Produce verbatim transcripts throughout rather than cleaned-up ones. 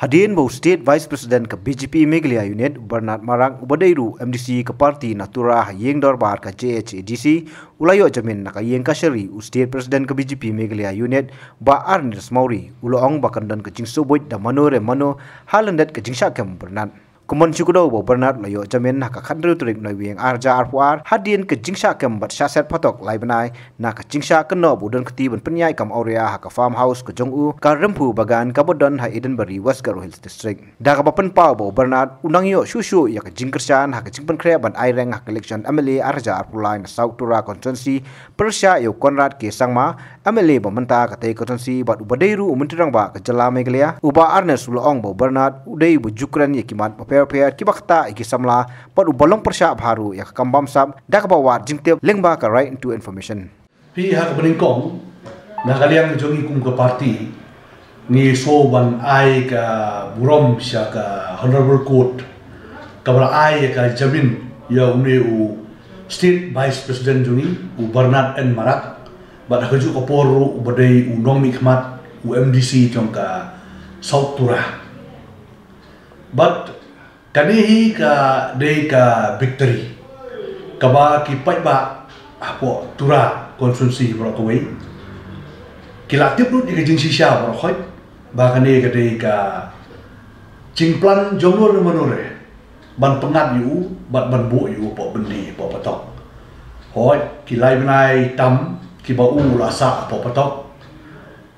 Hadien ba u State Vice President ka B J P Meghalaya Unit, u Bernard Marak, uba dei ruh u M D C ka party na Tura ha ïing dorbar ka J H A D C, u la ïoh jamin na ka ïing kashari u State President ka B J P Meghalaya Unit, Bah Ernest Mawrie, u la ong ba kan don ka jingsngewbha da mano re mano ha lyndet ka jingshah kem u Bernard. Kumban shu kdew ba u Bernard u la ïoh jamin ha ka khathynriew tarik Naiwieng ar hajar arphew ar, hadien ka jingshah kem bad shah set phatok lai bnai, na ka jingshah kynnoh ba u don kti ban pynïaid kam awria ha ka farmhouse ka jong u, ka Remphu Bagan kaba don ha Edenbari, West Garo Hills District. Da kaba pynpaw ba u Bernard u nang ïoh shuh shuh ïa ka jingkyrshan ha ka jingpynkhreh ban aireng ha ka election M L A ar hajar arphew lai na South Tura Constituency, pyrshah ïa u Conrad K Sangma, M L A ba mynta katei ka constituency bad uba dei ruh u Myntri Rangbah ka jylla Meghalaya, u Bah Ernest u la ong ba u Bernard u dei uba ju kren ïa ki mat bapher bapher kiba ktah ïa ki samla bad uba long pyrshah bha ruh ïa ka kam bamsap da kaba wad jingtip lyngba ka Right to Information. Phi ha kaba nyngkong, na ka liang jong ngi kum ka party, ngi sngew ban ai ka burom sha ka Honourable Court kaba la ai ïa ka jamin ïa une u State Vice President jong ngi, u Bernard N Marak, bad ha kajuh ka por ruh uba dei u nongmihkhmat, u M D C jong ka South Tura. Bad kane hi ka dei ka victory kaba ki paidbah hapoh Tura Constituency baroh kawei ki la tip lut ïa ka jingshisha baroh khoit, ba kane ka dei ka jingplan jong nor ne manor re ban pyngngad ïa u bad ban buh ïa u hapoh byndi hapoh patok. Hooid, ki lai bnai tam kiba u la sah hapoh patok,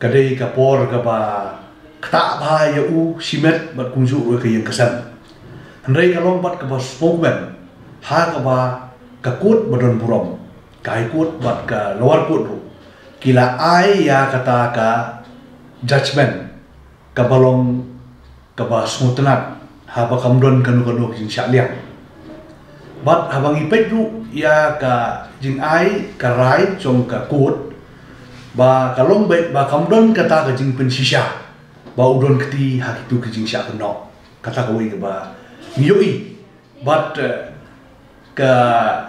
ka dei ka por kaba ktah bha ïa u shimet bad kumjuh ruh ka ïing ka sem. Hynrei ka long bad kaba sngewkmen ha kaba ka court ba don burom, ka High Court bad ka Lower Court ruh, ki la ai ïa kata ka judgment kaba long kaba sngewtynnat haba kam don kano kano ka jingshah liang. Bad haba ngi peit ruh ïa ka jingai ka rai jong ka court, ba ka long beit ba kam don kata ka jingpynshisha ba u don kti ha kitu ki jingshah kynnoh. Kata kawei kaba ngi ïohi. Bad, eh, ka,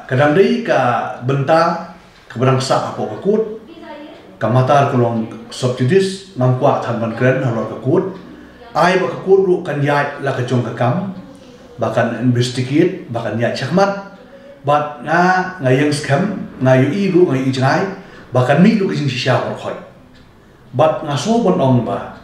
ka dang dei ka bynta kaba dang sah hapoh ka court. Ka matter ka long sub judice, ngam kwah than ban kren halor ka court. Ai ba ka court ruh kan ïaid la ka jong ka kam, ba kan investigate, ba kan ïaid shakhmat. Bad nga, nga ïeng skhem, nga ïohi ruh, nga ïohi jngai ba kan mih ruh ka jingshisha baroh khoit. Bad nga sngew ban ong ba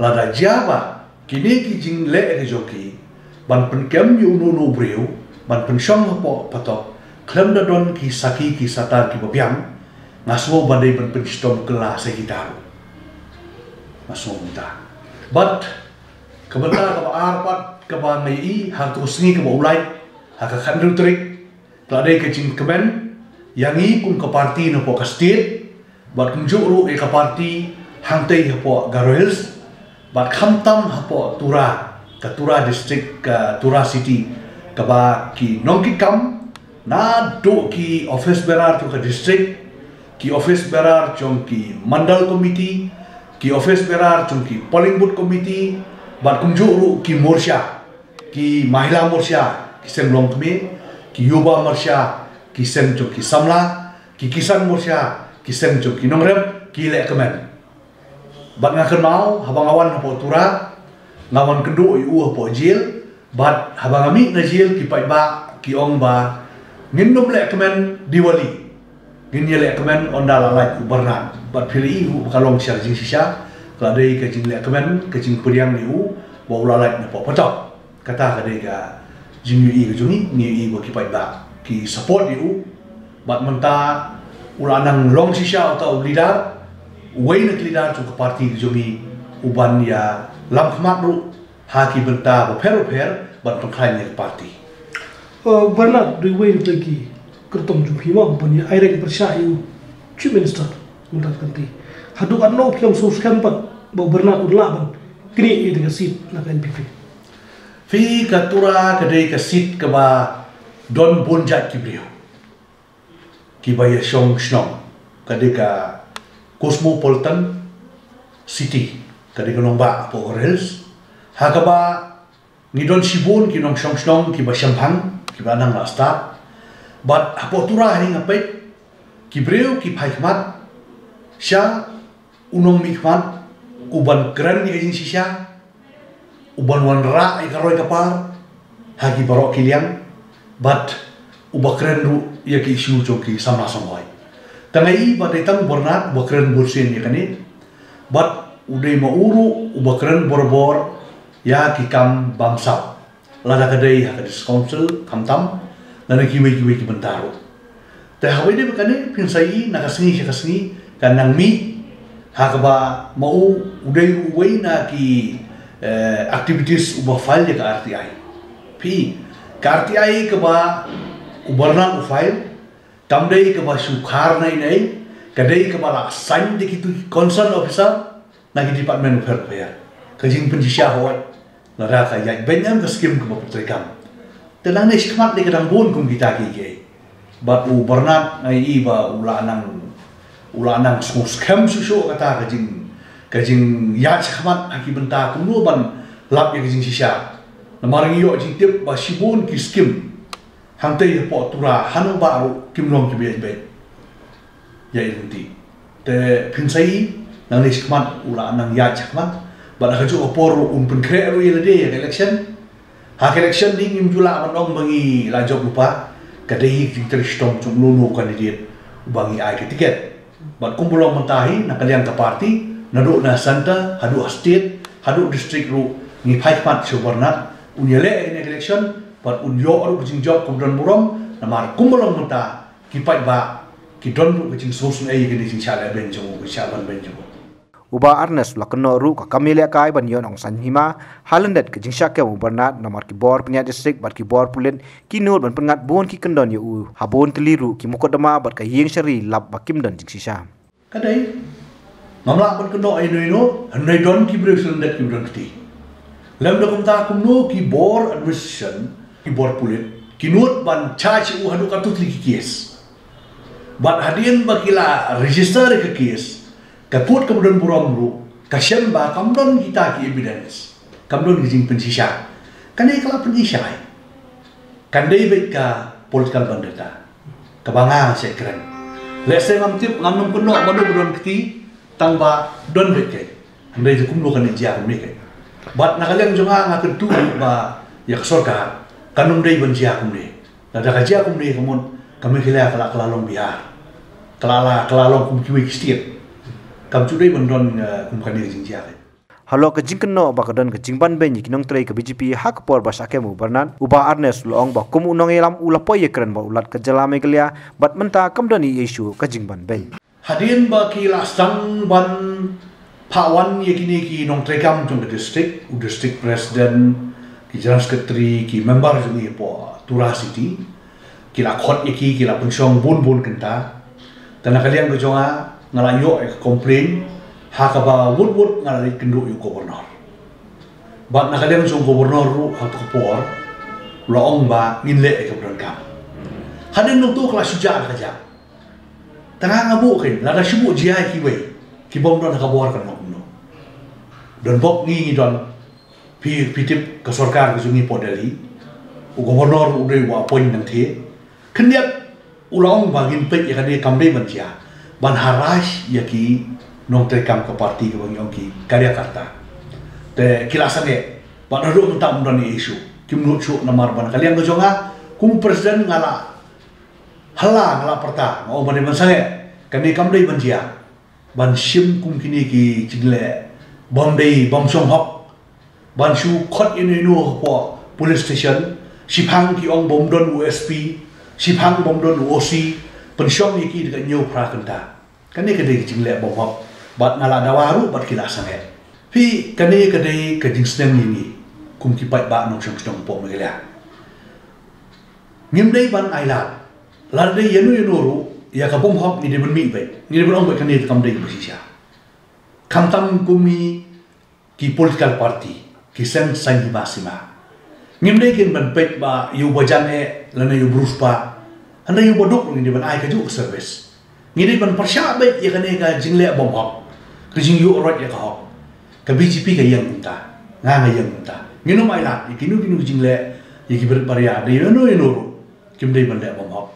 lada jia ba kine ki jingleh ka jong ki ban pynkem ïa uno uno u briew ban pynshong hapoh patok khlem da don ki sakhi ki satar kiba biang, nga sngew ba dei ban pynshitom kylla sa kita ruh. Nga sngew mynta. Bad ka bynta kaba ar pat kaba nga ïohi ha kato ka sngi kaba u lait, ha ka khathynriew tarik, ka la dei ka jingkmen ïa ngi kum ka party napoh ka state, bad kumjuh ruh ïa ka party hangtei hapoh Garo Hills, bad khamtam hapoh Tura, ka Tura district, ka Tura city, kaba ki nongkitkam, naduh ki office bearer jong ka district, ki office bearer jong ki mandal committee, ki office bearer jong ki polling booth committee, bad kumjuh ruh ki morcha, ki Mahila Morcha, ki seng longkmie, ki Yuva Morcha, ki seng jong ki samla, ki Kisan Morcha, ki seng jong ki nongrep, ki lehkmen. Bad nga kynmaw haba nga wan hapoh Tura, nga wan kynduh ïa u hapoh jail, bad haba nga mih na jail ki paidbah ki ong ba ngin nym lehkmen Diwali. Ngin ïa lehkmen ynda la lait u Bernard. Bad phi la ïohi ruh ba ka long sha ka jingshisha, ka la dei ka jinglehkmen, ka jingpdiang ïa u ba u la lait napoh patok. Kata ka dei ka jingïohi ka jong ngi, ngi ïohi ba ki paidbah ki support ïa u. Bad mynta u la nang long shisha uta u leader, uwei na ki leader jong ka party ka jong ngi, u ban ïalam khmat ruh ha ki bynta bapher bapher ban pynkhlaiñ ïa ka party. Uh, Bernard, dei uwei na ki kyrtong jong phi mo ban ïa aireng pyrshah ïa u Chief Minister mynta ka kynti. Haduh katno phi ïohsngew skhem pat ba u Bernard un lah ban knieh ïa ka seat na ka N P P? Phi, ka Tura ka dei ka seat kaba don bun jait ki briew kiba ïa shong shnong. Ka dei ka cosmopolitan city, ka dei ka nongbah hapoh Garo Hills, ha kaba ngi don shibun ki nongshong shnong kiba shemphang, kiba nang la stad. Bad hapoh Tura hi nga peit ki briew ki phai khmat sha u nongmihkhmat u ban kren ïa ka jingshisha. uban wanrah ïa ka roi ka par ha ki baroh ki liang, bad uba kren ruh ïa ki issue jong ki samla samoi. Tang ai ba dei tang u Bernard uba kren bun sien ïa kane, bad u dei ma u ruh uba kren bor bor ïa ki kam bamsap, lada ka dei ha ka District Council khamtam, lada kiwei kiwei ki bynta ruh. Te hawei dei ba kane phin sa ïohi na ka sngi sha ka sngi ka nang mih, ha kaba ma u u dei uwei na ki eh, activities uba file ïa ka R T I. Phi, ka R T I kaba u Bernard u file kam dei kaba shu khar na inei, ka dei kaba la sign da kitu ki concern officer na ki department u pher pher. Ka jingpynshisha hoi lada ka ïaid beiñ em ka skim kaba pyntreikam. Te nangne shakhmat dei ka dang bun kum kita ki kiei. Bad u Bernard nga ïohi ba u la nang, u la nang sngewskhem shuh shuh kata ka jing, ka jingïaid shakhmat ha ki bynta kumno ban lap ïa ka jingshisha. Namar ngi ïoh jingtip ba shibun ki skim hangtei hapoh Tura hano ba ruh kim long kiba ïaid beit. Ïaid lynti. Te phin sa ïohi nangne shakhmat u la nang ïaid shakhmat. Bad ha kajuh ka por ruh un pynkhreh ruh ïa lade ïa ka election. Ha ka election dei ngim ju lah ban ong ba ngi la jop lypa, ka dei hi ka jingtrei shitom jong uno uno u candidate uba ngi ai ka tiket. Bad kumba long mynta hi na ka liang ka party, naduh na centre haduh ha state haduh district ruh ngi phai khmat sha u Bernard un ïaleh ïa kane ka election bad un ïoh ruh ka jingjop kaba don burom. Namar kumba long mynta ki paidbah ki don ruh ka jingsngewsynei ïa kane ka jingshah leh beiñ jong u, ka jingshah ban beiñ jong u. U Bah Ernest u la kynnoh ruh ka kam ïalehkai ban ïoh nongsaiñ hima ha lyndet ka jingshah kem u Bernard namar ki bor pynïaid district bad ki bor pulit ki nud ban pynngat bun ki kyndon ïa u ha bun tylli ruh ki mukotduma bad ka ïing shari lap ba kim don jingshisha. Ka dei, ngam lah ban kynnoh ïa ino ino, hynrei don ki briew sha lyndet kiba don kti. Lymda kumta kumno ki bor administration, ki bor pulit ki nud ban charge ïa u haduh katto tylli ki case. Bad hadien ba ki la register ïa ka case, ka court kaba don burom ruh ka shem ba kam don kita ki evidence, kam don ki jingpynshisha. Kane ka la pynshai. Kan dei beit ka political vendetta kaba nga nga shu kren. Lehse ngam tip, ngam nym kynnoh mano ba don kti, tang ba don beit kei. Hynrei te kumno kan jia kumne kei. Bad na ka liang jong nga nga kyntu ba ïa ka sorkar kan nym dei ban jia kumne. Lada ka jia kumne ka mut ka Meghalaya ka la, ka la long Bihar, ka la, la, ka la long kum kiwei ki state. Kam ju dei ban don eh, kum kane ka jingjia kei. Halor ka jingkynnoh ba ka don ka jingbanbeiñ ïa ki nongtrei ka B J P ha ka por ba shah kem u Bernard, u Bah Ernest u la ong ba kum u nongïalam u la poi ïakren bad u Lat ka jylla Meghalaya bad mynta kam don ei ei shuh ka jingbanbeiñ. Hadien ba ki la sdang ban phah wan ïa kine ki nongtrei kam jong ka district, u district president, ki general secretary, ki member jong ngi hapoh Tura City, ki la khot ïa ki, ki la pynshong bun bun kynta. Te na ka liang ka jong nga, nga la ïoh ïa ka complaint ha kaba wut wut nga la leit kynduh ïa u governor. Bad na ka liang jong u governor ruh ha ka por u la ong ba ngin leh ïa kaba donkam. Hadien nangta ka la shu jah la ka jah. Tang nga nga buh kein, lada shu buh jia ïa kiwei ki bym don ha ka bor kan long kumno. Don bok ngi ngi don. Phi, phi tip ka sorkar ka jong ngi hapoh Delhi, u governor u dei uba appoint nangta. Khyndiat u la ong ba ngin peit ïa kane kam dei ban jia ban harass ïa ki nongtrei kam ka party kaba ngi ong ki karyakarta. Te ki la sangeh bad haduh mynta ym don ei ei shuh. Kim nud shuh namar ba na ka liang ka jong nga kum president nga la hala nga la pyrta, nga ong ba dei ban sangeh, kane kam dei ban jia ban shim kum kine ki jingleh bym dei, bym shong hok, ban shu khot ïa ino ino hapoh police station, shiphang ki ong bym don u S P, shiphang bym don u O C, pynshong ïa ki da ka hynñiew phra kynta. Kane ka dei ka jingleh bym hok bad nga la dawa ruh bad ki la sangeh. Phi, kane ka dei ka jingsneng ïa ngi kum ki paidbah nongshong shnong hapoh Meghalaya. Ngim dei ban ailad. Lada dei ïano ïano ruh ïa ka bym hok ngi dei ban mih beit, ngi dei ban ong beit kane te kam dei kaba shisha. Khamtam kum ngi ki political party, ki seng saiñ hima sima, ngim dei kein ban peit ba ïa uba jan eh lane ïa u bru spah, hynrei ïa uba duk ruh ngi dei ban ai kajuh ka service. Ngi dei ban pyrshah beit ïa kane ka jingleh bym hok, ka jingïuh roit ïa ka hok. Ka B J P ka ïeng kumta, nga nga ïeng kumta. Ngin ym ailad ïa kino kino ka jingleh ïa ki barit baria, dei ïano ïano ruh, kim dei ban leh bym hok.